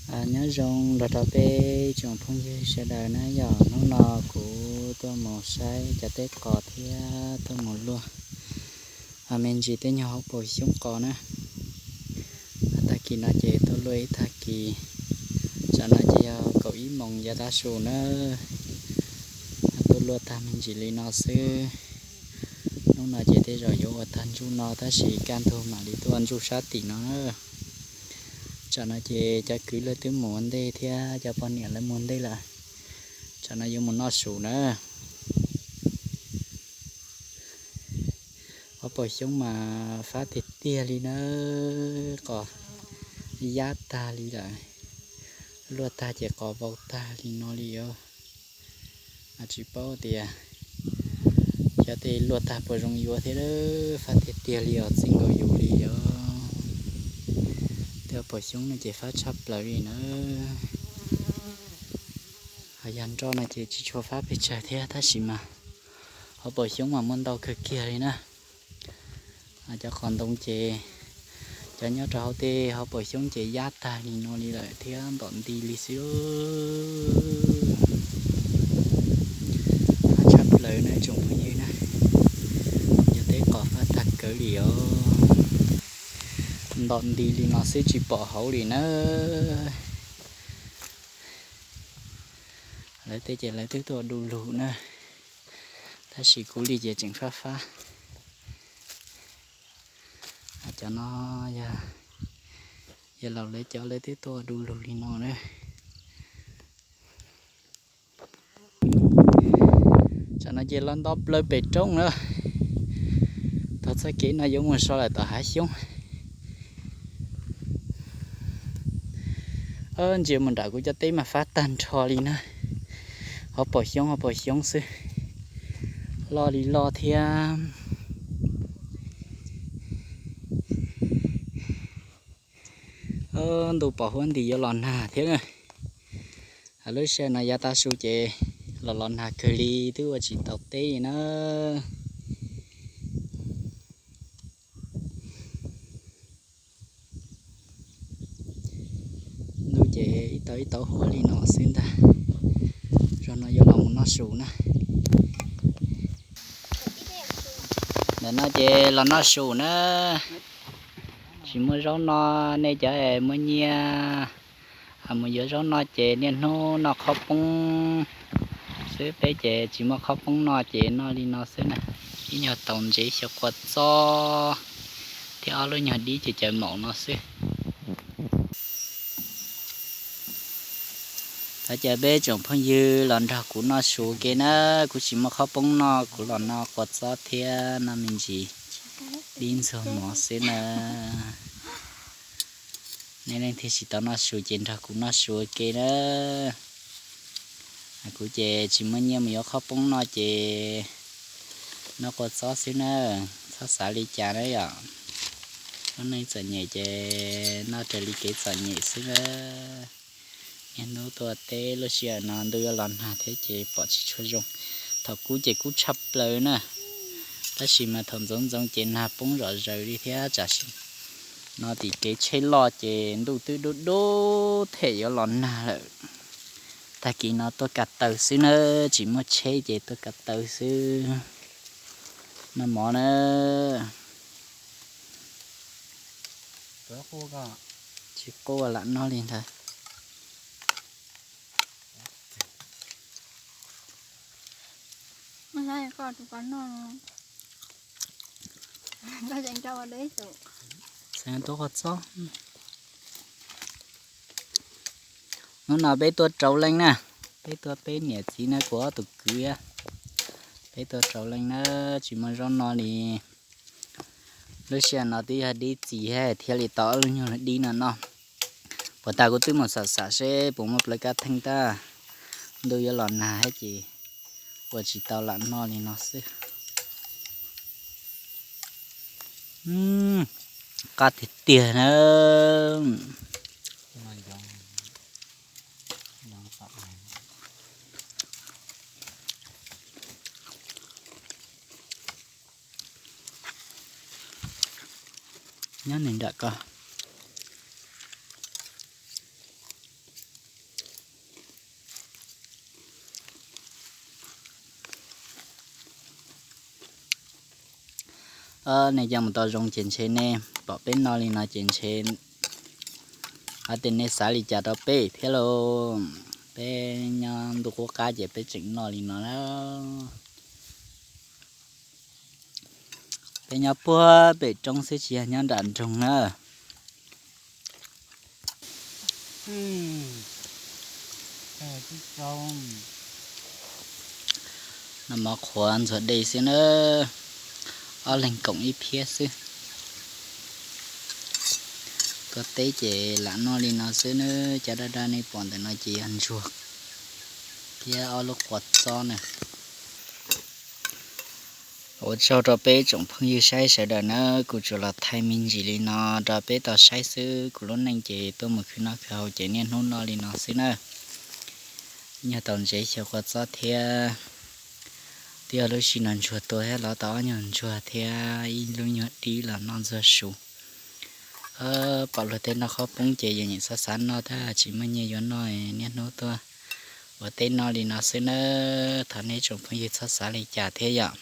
Nyob zoo nrog rau peb tsoom phooj ywg sawv daws na yom. Hnub no kuv tuaj mus saib cov teb qos thiab tuaj mus luaj me ntsis tej nyuag hauv paus xyoob qos na. Tag kis no ces tuaj luaj ib tag kis, tsam no ces yog kaum ib moos yav tav su na. Tuaj luaj tag me ntsis li no xwb. Hnub no ces tej zaum yuav ua tag ntsuj no tab sis kaj ntug mam li tuaj ua ntsuj sab tim no na. Tsam no ces cov kwv lawv twb mus ua ntej thiab cov poj niam lawv mus ntej lawm. Tsam no yuav mus noj su na. Hauv paus xyoob mas fab tiag tiag li na, qos yab tag li lawm. Luaj tag ces qos vau tag li no li os. Tsis paub tias xyov tej luaj tag puas zoo yuav thiab, fab tiag tiag li os, txij nkaus yus li os. Tej hauv paus xyoob no ces fab tshaj plaws li na. Ho yog nroj no ces tsis tshua fab pes tsawg thiab tab sis mas hauv paus xyoob mas muaj ntau kawg kiag li na. Cov qos ntoo ces cov nyob rau hauv tej hauv paus xyoob ces yab tag li no li lawm thiab ntom nti li xwb. Fab tshaj plaws na tsoom phooj ywg na, yog tej qos fab tag kawg li os. Ntom nti li no xwb tsis pom hauv li na. Lawv tej ces lawv twb tuaj du lug na, tab sis kuv li ces tseem fab fab. Cov no yog laus lawv cov lawv twb tuaj du lug li no na. Tsam no ces los nto plaws pem roob na. Tau txoj kev no yuav mus so lawm tom hav xyoob. Ntsia mus nram kuv cov teb mas fab tag nrho li na. Hauv paus xyoob hauv paus xyoob xwb, loj li loj thiab. Ntuj pom huab ntis yuav los nag thiab na. Lub sij hawm no yav tav su ces los los nag kawg li twb ua tsis tau teb na. Ntuj ces ib tau ib tauv huab li no xwb ntag. Zaum no yuav los mus noj su na. Ntawm no ces los noj su na. Tsis muaj zaub no, nej cov muaj nyiaj mus yuav zaub no ces niaj hnub noj qhob poob xwb, peb ces tsis muaj qhob poob noj ces noj li no xwb na. Ib nyuag taus ntsev xyaw qua txob thiab ob lub nyuag dib ces cov maum no xwb. Thov caw peb tsoom phooj ywg los nrog kuv noj su ke na. Kuv tsis muaj qhob poob noj, kuv los noj qua txob thiab noj me ntsis dib ntxuag mov xwb na. Nej leej twg tsis tau noj su ces nrog kuv noj su ke na. Kuv ces tsis muaj nyiaj mus yuav qhob poob noj ces noj qua txob xwb na. Txhob xav li cas na yom. Lub neej txom nyem ces noj raws li kev txom nyem xwb na. Niaj hnub tuaj teb, lub sij hawm no ntuj yuav los nag thiab ces pom tsis tshua zoo. Thaum kub ces kub tshaj plaws na, tab sis mas thaum ntxoov ntxoov ces nag poob zom zaws li thiab. Tsam sim no tim kev tsheb loj ces ntuj twb dub dub them yuav los nag lawm. Tag kis no tuaj ka taw xwb na, tsis muaj tsheb ces tuaj ka taw xwb. Noj mov na. Tsis quaj lam noj li ntawd. Xeev tuaj qua txob. Hnub no peb tuaj rau leej na, peb tuaj peb niam txiv na, kuv ob tug kwv, peb tuaj rau leej na, tsis muaj zaub no li. Lub sij hawm no twb yog dib txias thiaj li tau ob lub nyuag dib no noj. Puas tas kuv twb mus xam xam seb puas muaj plaws kab theej tab, ntuj yuav los nag thiab ces ua tsis tau lam noj li no xwb. Qab tiag tiag na. Nyob nws nram ko. Nej coj mus tau zoo ces ntshe nej pom peb noj li no ces ntshe hais tias nej xav li cas rau peb thiab lauj. Peb nyob ntuj qub qab ces peb tseem noj li no na. Peb nyob puag pem roob xwb tsis yog nyob nram nroog na. Noj mov qhuav ntxuag dej xwb na, ob leeg koom ib phiab xwb. Tuaj teb ces lam noj li no xwb na. Cov daj daj nej pom ntawm no ces yog ntsuag thiab ob lub quav txob na. Ua tsaug rau peb tsoom phooj ywg saib sawv daws na, kuv tsuas los thaij me ntsis li no rau peb tau saib xwb, kuv lub neej ces tuaj mus khwv noj khwv haus ces niaj hnub noj li no xwb na. Nyuag tau ntsev xyaw quav txob thiab, twb yog lub sij no ntsuag tua thiab los tau ob nyuag ntsuag thiab ib lub nyuag dib los noj ntxuag su. Pom luag tej noj qhob poob ces yus nyeem xav xav noj tab tsis muaj nyiaj yuav noj, niaj hnub tuaj ua teb noj li no xwb nawb. Thov nej tsoom phooj ywg txhob xav li cas thiab yom.